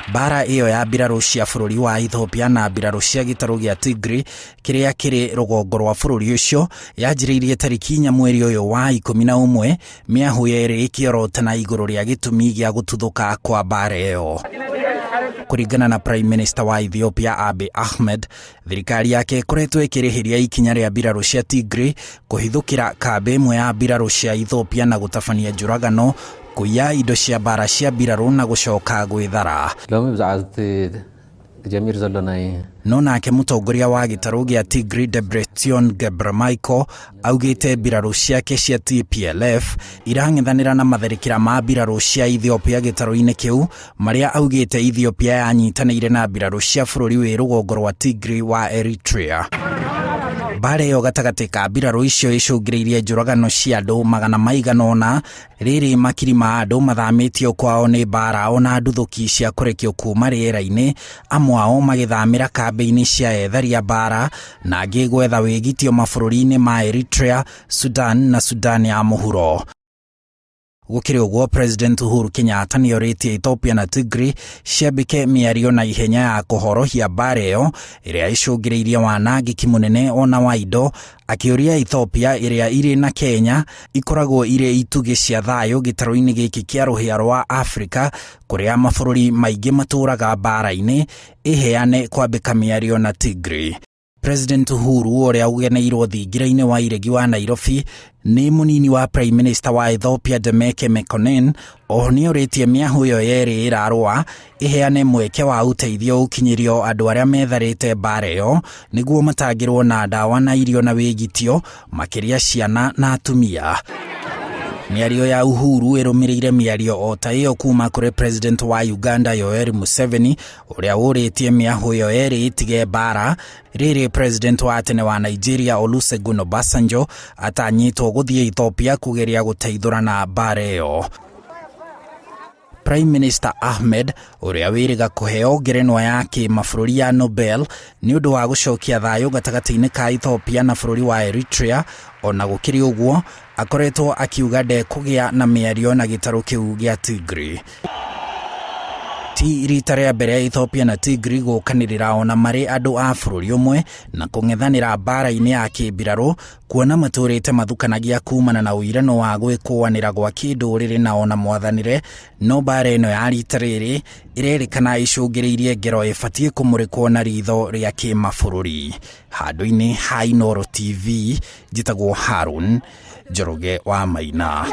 Mbara ĩyo ya mbirarũ cia bũrũri wa Ethiopia na mbirarũ cia gĩtarũ gĩa Tigray kĩrĩa kĩrĩ rũgongo rwa bũrũri ũcio yanjĩrĩirie tarĩki 4 mweri ũyũ wa 11, mĩahũ yerĩ ĩkĩorotana igũrũ rĩa gĩtũmi gĩa gũtuthũka kwa mbara ĩyo. Kũringana na Prime Minister wa Ethiopia Abiy Ahmed, thirikari yake ĩkoretwo ĩkĩrĩhĩria ikinya rĩa mbirarũ cia Tigray kũhithũkĩra kambĩ ĩmwe ya mbirarũ cia Ethiopia na gũtabania njũragano, kũiya indo cia mbara cia mbirarũ na gũcoka gwĩthara. ሎሚ ብዛዕባ እቲ ጀሚሩ ዘሎ ናይ No nake mũtongoria wa gĩtarũ gĩa Tigray Debretsion Gebremichael augĩte mbirarũ ciake cia TPLF irang'ethanĩra na matharĩkĩra ma mbirarũ cia Ethiopia gĩtarũ-inĩ kĩu, marĩa augĩte Ethiopia yanyitanĩire na mbirarũ cia bũrũri wĩ rũgongo rwa Tigray wa Eritrea. Mbara ĩyo gatagatĩ ka mbirarũ icio icũngĩrĩirie njũragano cia andũ magana maigana ũna, rĩrĩ makiri ma andũ mathamĩtio kwao nĩ mbara ona nduthũki cia kũrekio kuma rĩera-inĩ, amwe ao magĩthamĩra kambĩ-inĩ cia ethari a mbara na angĩ gwetha wĩgitio mabũrũri-inĩ ma Eritrea, Sudan na Sudan ya mũhuro. Gũkĩrĩ ũguo, President Uhuru Kenyatta nĩorĩtie Ethiopia na Tigray ciambĩke mĩario na ihenya ya kũhorohia mbara ĩyo ĩrĩa ĩcũngĩrĩirie wanangĩki mũnene ona wa indo, akĩũria Ethiopia ĩrĩa irĩ na Kenya ikoragwo irĩ itugĩ cia thayũ gĩtarũ-inĩ gĩkĩ kĩa rũhĩa rwa Afrika kũrĩa mabũrũri maingĩ matũraga mbara-inĩ, ĩheane kwambĩka mĩario na Tigray. President Uhuru ũrĩa ũgeneirwo thingira-inĩ wa iregi wa Nairobi nĩ mũnini wa Prime Minister wa Ethiopia Demeke Mekonnen, oho nĩorĩtie mĩahũ ĩyo yerĩ ĩrarũa ĩheane mweke wa ũteithio ũkinyĩrio andũ arĩa metharĩte mbara ĩyo nĩguo matangĩrwo na ndawa na irio na wĩgitio, makĩria ciana na atumia. Mĩario ya Uhuru ĩrũmĩrĩire mĩario o ta ĩyo kuma kũrĩ President wa Uganda Yoweri Museveni, ũrĩa ũrĩtie mĩahũ ĩyo yerĩ ĩtige mbara, rĩrĩ President wa tene wa Nigeria Olusegun Obasanjo atanyĩtwo gũthiĩ Ethiopia kũgeria gũteithũrana mbara ĩyo. Prime Minister Ahmed, ũrĩa wĩrĩga kũheo ngerenwa ya kĩmabũrũri ya Nobel nĩ ũndũ wa gũcokia thayũ gatagatĩ-inĩ ka Ethiopia na bũrũri wa Eritrea, ona gũkĩrĩ ũguo akoretwo akiuga ndekũgĩa na mĩario na gĩtarũ kĩu gĩa Tigray. Ti rita rĩa mbere Ethiopia na Tigray gũkanĩrĩra ona marĩ andũ a bũrũri ũmwe na kũng'ethanĩra mbara-inĩ ya kĩmbirarũ, kuona matũrĩte mathukanagia kumana na ũirano wa gwĩkũanĩra gwa kĩndũrĩrĩ na ona mwathanĩre, no mbara ĩno ya rita rĩrĩ ĩrerĩkana icũngĩrĩirie ngero ĩbatiĩ kũmũrĩkwo na ritho rĩa kĩmabũrũri. Handũ-inĩ ha Inooro TV, njĩtagwo Harun Njoroge wa Maina.